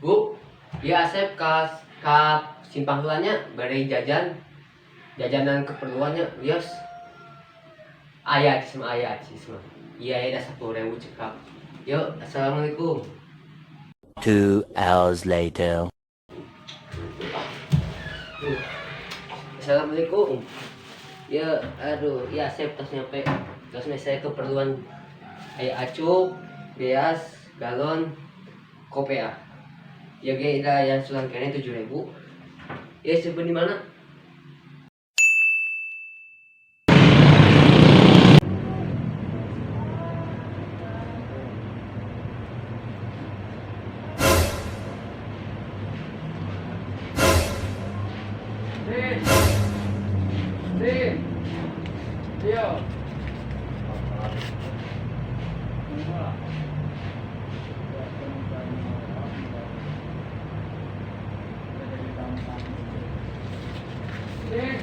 Bu, ya Asep ka simpang heula nya bari jajan. Jajanan keperluannya, wios. Aya acis mah, aya acis mah. Iya ya, dah 10.000 cekap. Yuk, assalamualaikum. 2 hours later. Assalamualaikum. Ya, aduh, ya Asep tos nyampe. Terus saya keperluan aya acuk, beas, galon, kopi ya. Ya ge ida yang sulan kene 7.000. Ya simpen di mana? Din. Din. Iya. Din.